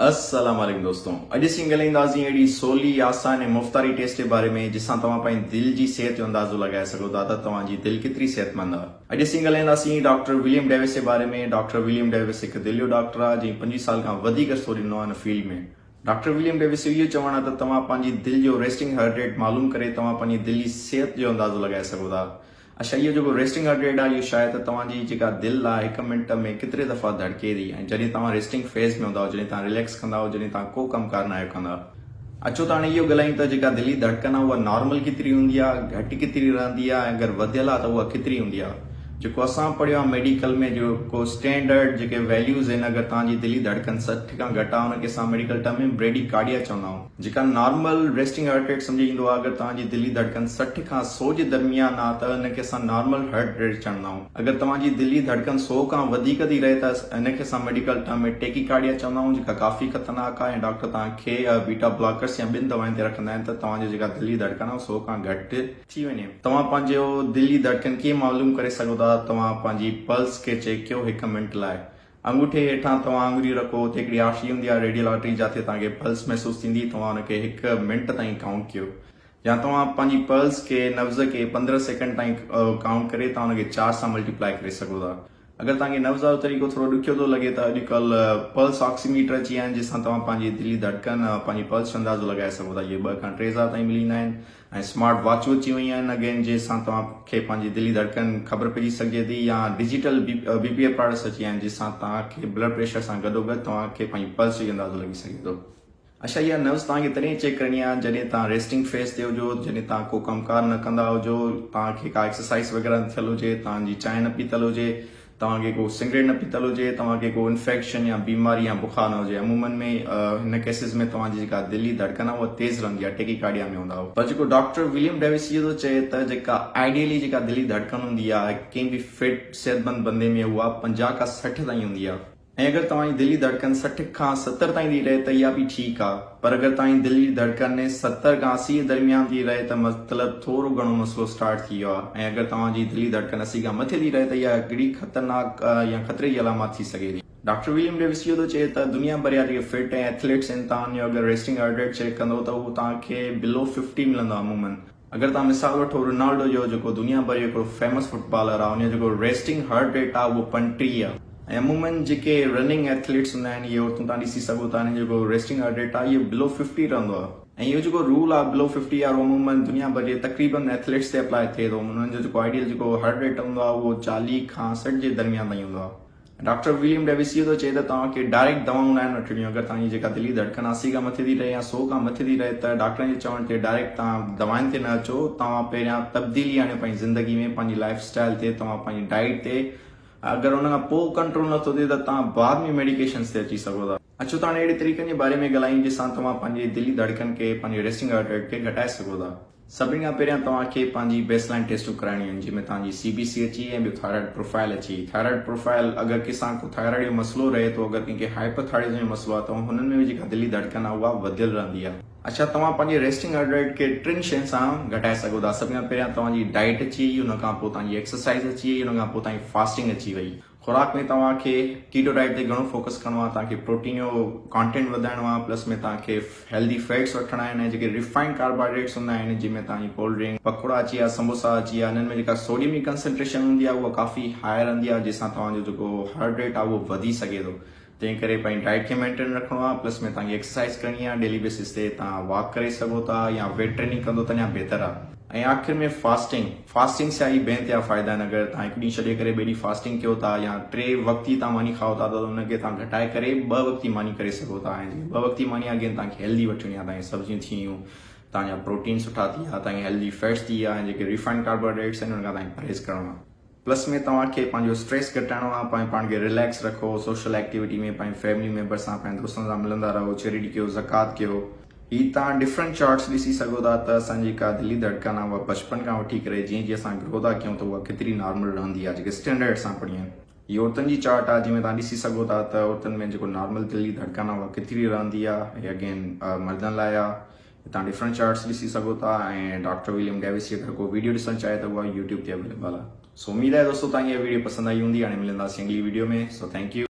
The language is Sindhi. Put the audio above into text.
السلام عليڪم دوستو اڄ اسين ڳالهائينداسين اهڙي سولي، آسان ۽ مفتاري ٽيسٽ جي باري ۾ جنهن سان توهان پنهنجي دل جي صحت جو اندازو لڳائي سگهو ٿا ته توهان جي دل ڪيتري صحتمند آهي. اڄ اسين ڳالهائينداسين ڊاڪٽر وليم ڊيوس جي باري ۾، ڊاڪٽر وليم ڊيوس هڪ دل جو ڊاڪٽر آهي جنهن 25 سال کان وڌيڪ عرصو ڏنو آهي هن فيلڊ ۾. ڊاڪٽر وليم ڊيوس جو اهو چوڻ آهي ته توهان پنهنجي دل جو ريسٽنگ هارٽ ريٽ معلوم ڪري توهان پنهنجي دل جي صحت جو اندازو لڳائي سگهو ٿا. اڇا اهو جيڪو ريسٽنگ هارٽ ريٽ آهي اهو شايد ته توهان جي جيڪا دل آهي هڪ منٽ ۾ ڪيتري دفعا ڌڙڪي ٿي ۽ جڏهن توهان ريسٽنگ فيز ۾ هوندا آهيو جڏهن توهان رليڪس ڪندا آهيو جڏهن توهان ڪو ڪم ڪار ناهيو ڪندا. اچو ته هاڻي اهو ڳالهايون ته جيڪا دلي ڌڙڪن آهي اها نارمل ڪيتري هوندي آهي گهٽ ڪيتري رهندي آهي ۽ اگر وڌيل آهي ته اها ڪيتري هوندي آهي. جيڪو اسان پڙهيو آهي ميڊيڪل ۾ جيڪو اسٽينڊرڊ جيڪي ويليوز آهن اگر توهان جي دلي ڌڙڪن 60 کان گهٽ آهي ان کي اسان ميڊيڪل ٽرم ۾ بريڊي ڪارڊيا چوندا آهيون. جيڪا نارمل ريسٽنگ هارٽ ريٽ سمجهي ايندو آهي اگر توهان جي دلي ڌڙڪن 60 کان 100 جي درميان آهي ته ان کي اسان نارمل هارٽ ريٽ چوندا آهيون. اگر توهان جي دلي ڌڙڪن 100 کان وڌيڪ ٿي رهي ته ان کي اسان ميڊيڪل ٽرم ۾ ٽيڪي ڪارڊيا چوندا آهيون جيڪا ڪافي خطرناڪ آهي ۽ ڊاڪٽر توهان کي بيٽا بلاڪرس يا ٻين دوائن تي رکندا آهن ته توهان جي جيڪا دلي ڌڙڪن آهي 100 کان گهٽ ٿي وڃي. توهان پنهنجو دلي ڌڙڪن ڪيئن معلوم ڪري سگهو ٿا؟ توهان پنهنجي پلس کي چيڪ ڪيو هڪ منٽ لاء. انگوٺي هيٺان توهان آڱريون رکو اتي هڪڙي آرٽري هوندي آهي ريڊيل آرٽري جاتي توهان کي پلس محسوس ٿيندي توهان ان کي هڪ منٽ تائين ڪائونٽ ڪيو يا توهان پنهنجي پلس کي نبض کي 15 سيڪنڊ تائين ڪائونٽ ڪري توهان ان کي 4 سان ملٽيپلائي ڪري سگهو ٿا. اگر توهان کي نبض وارو طريقو ٿورو ڏکيو ٿو لڳي ته اڄڪلهه پلس آڪسيميٽر اچي ويا آهن جنهن سان توهان پنهنجي دلي ڌڙڪن ۽ پنهنجي پلس جو اندازو لڳائي سگهو ٿا. اهي 2 کان 3 هزار تائين ملي ويندا آهن ۽ سمارٽ واچون اچي ويون آهن اگين جنهن سان توهان کي پنهنجي دلي ڌڙڪن خبر پئجي سگهجي ٿي يا ڊجيٽل بي پي اپارٽس اچي ويا آهن جنهن سان توهان کي بلڊ پريشر سان گڏوگڏ توهان کي پنهنجي پلس جو اندازو لڳي سگهي ٿو. اڇا اها نبض توهان کي تڏهن چيڪ ڪرڻي آهي جڏهن توهان ريسٽنگ فيز تي هجو، جڏهن توهان ڪو ڪم ڪار نه ڪندا هجو، توهان کي ڪا ايڪسرسائز وغيره نه ٿيل هجي، توهان جي چانهه نه پيتل هجي، توهان کي ڪو سگريٽ نه پيتل هجي، توهان کي ڪو انفيڪشن يا بيماري يا بخار نه هجي. عمومن ۾ هن ڪيسز ۾ توهان جي جيڪا دلي ڌڙڪن آهي اها تيز رهندي آهي، ٽيڪي ڪارڊيا ۾ هوندا آهيو. پر جيڪو ڊاڪٽر وليم ڊيوس اهو ٿو چئي ته جيڪا آئيڊيلي جيڪا دلي ڌڙڪن هوندي آهي ڪنهن به فٽ صحتمند بندي ۾ اها 50 کان 60 تائين هوندي آهي. ۽ اگر توهان جي دلي ڌڙڪن 60 کان 70 تائين ٿي رهي ته اها به ٺيڪ آ پر اگر توهان جي دلي ڌڙڪن 70 کان 80 جي درميان ٿي رهي ته مطلب ٿورو گهڻو مسئلو اسٽارٽ ٿي ويو آ ۽ اگر توهان جي دلي ڌڙڪن 80 کان مٿي ٿي رهي ته اها هڪڙي خطرناڪ يا خطري جي علامت ٿي سگهي ٿي. ڊاڪٽر وليم ڊيوس اهو ٿو چئي ته دنيا ڀر جا جيڪي فٽ ۽ ايٿليٽس آهن توهان جو اگر ريسٽنگ هارٽ ريٽ چيڪ ڪندو ته اهو توهان کي بلو 50 ملندو عمومن. اگر توهان مثال وٺو رونالڊو جو جيڪو دنيا ڀر جو هڪڙو فيمس فٽبالر آهي ان جو جيڪو ريسٽنگ هارٽ ريٽ آهي اهو 35 آهي ۽ عمومن جيڪي رننگ ايٿليٽس هوندا آهن اهي عورتون توهان ڏسي سگهو ٿا انهن جو جيڪو ريسٽنگ هارٽ ريٽ آهي اهو بلو 50 رهندو آهي ۽ اهو جيڪو رول آهي بلو 50 وارو عمومن دنيا ڀر جي تقريبن ايٿليٽس تي اپلاء ٿئي ٿو انهن جو جيڪو آئيڊيل جيڪو هارٽ ريٽ هوندو آهي اهو 40 کان 60 جي درميان تائين هوندو آهي. ڊاڪٽر وليم ڊيوس اهو ٿو چئي ته توهان کي ڊائريڪٽ دوائون ناهن وٺڻيون اگر توهان جي جيڪا دلي ڌڙڪن 80 کان مٿي ٿي رهي يا 100 کان مٿي ٿي رهي ته ڊاڪٽرن جي چوڻ تي ڊائريڪٽ توهان دوائن تي نه اچو توهان پهريان تبديلي آڻيو پنهنجي زندگي ۾ پنهنجي لائف اسٽائل تي توهان پنهنجي ڊائيٽ تي اگر ان کان پوء ڪنٽرول نٿو ٿئي ته توهان بعد ۾ ميڊيڪيشنس تي اچي سگهو ٿا. اچو ته هاڻي اهڙي طريقن جي باري ۾ ڳالهايون جنهن سان توهان پنهنجي دلي ڌڙڪن کي پنهنجي ريسٽنگ هارٽ ريٽ کي گهٽائي سگهو ٿا. سڀني کان پهريان توهان کي پنهنجي بيس لائن ٽيسٽون ڪرائڻيون آهن جنهن ۾ توهان جي سي بي سي اچي ۽ ٻيو ٿائرائيڊ پروفائل اچي. ٿائرائيڊ پروفائل اگر ڪنهن سان ڪو ٿائرائيڊ جو مسئلو رهي ٿو اگر ڪنهن کي هائپر ٿائرائيڊزم جو مسئلو آهي ته هنن ۾ به جيڪا دلي ڌڙڪن آهي اها وڌيل رهندي آهي. اڇا توهان پنهنجي ريسٽنگ هارٽ ريٽ کي ٽن شين سان گهٽائي سگهو ٿا سڀني کان پهريان توهان جي ڊائيٽ اچي وئي ان کان پوء توهان جي ايڪسرسائز اچي وئي ان کان پوء توهان جي فاسٽنگ اچي وئي. خوراڪ ۾ توهان کي ڪيٽو ڊائيٽ تي گهڻو فوڪس ڪرڻو آهي، توهان کي پروٽين جو ڪانٽينٽ وڌائڻو آهي، پلس ۾ توهان کي هيلدي فيٽس وٺڻا آهن ۽ جيڪي ريفائنڊ ڪاربوهائيڊريٽس هوندا آهن جنهن ۾ توهان جي ڪولڊ ڊرنڪ، پڪوڙا اچي ويا، سمبوسا اچي ويا، انهن ۾ جيڪا سوڊيم جي ڪنسنٽريشن هوندي آهي اها ڪافي هاء رهندي آهي جنهن سان توهان جو جيڪو هارٽ ريٽ آهي اهو وڌي سگهي ٿو. تنهن ڪري پنهنجي ڊائيٽ کي مينٽين رکڻو آهي پلس ۾ توهان کي ايڪسرسائز ڪرڻي آهي ڊيلي بيسز تي توهان واڪ ڪري سگهو ٿا يا ويٽ ٽريننگ ڪندو ته اڃا بهتر آهي ۽ آخر ۾ فاسٽنگ فاسٽنگ سان ئي بي انتها فائدا آهن اگر توهان هڪ ڏينهن ڇڏي ڪري ٻئي ڏينهن فاسٽنگ ڪيو ٿا يا ٽي وقت ئي توهان ماني کائو ٿا ته ان کي توهان گهٽائي ڪري ٻه وقتي ماني ڪري سگهو ٿا ۽ جيڪي ٻه وقتي ماني آهي اگين توهان کي هيلدي وٺڻي آهي توهان جي سبزيون ٿي ويون توهان جا پروٽين سٺا ٿي ويا توهان جي هيلدي فيٽس ٿي ويا ۽ جيڪي ريفائنڊ ڪاربوهائيڊريٽس آهن ان کان توهان کي پرهيز ڪرڻو آهي. پلس ۾ توهان کي پنهنجو اسٽريس گهٽائڻو آهي پنهنجي پاڻ کي رليڪس رکو سوشل ايڪٽيوٽي ۾ پنهنجي فيملي ميمبر سان پنهنجي دوستن سان ملندا رهو چيريٽي ڪيو زڪوات ڪيو. هي توهان ڊفرنٽ چارٽس ڏسي سگهو ٿا ته اسان جي جيڪا دلي ڌڙڪن آهي اها بچپن کان وٺي ڪري جيئن جيئن اسان گرو ٿا ڪيون ته اها ڪيتري نارمل رهندي آهي جيڪي اسٽينڊرڊ سان پڙهي آهن. هي عورتن جي چارٽ آهي جنهن ۾ توهان ڏسي سگهو ٿا ته عورتن ۾ جيڪو نارمل دلي ڌڙڪن آهي اها ڪيتري رهندي آهي هي اگين مردن لاء آهي. هتان ڊفرنٽ چارٽس ڏسي سگهو ٿا ۽ ڊاڪٽر وليم ڊيوس جي اگر ڪو ويڊيو ڏسڻ چاهي ته اها يوٽيوب تي اويليبل آهي. سو اميد آهي دوستو توهان کي هي ويڊيو پسند آئي هوندي. هاڻي ملنداسين اڳلي ويڊيو ۾ سو thank you.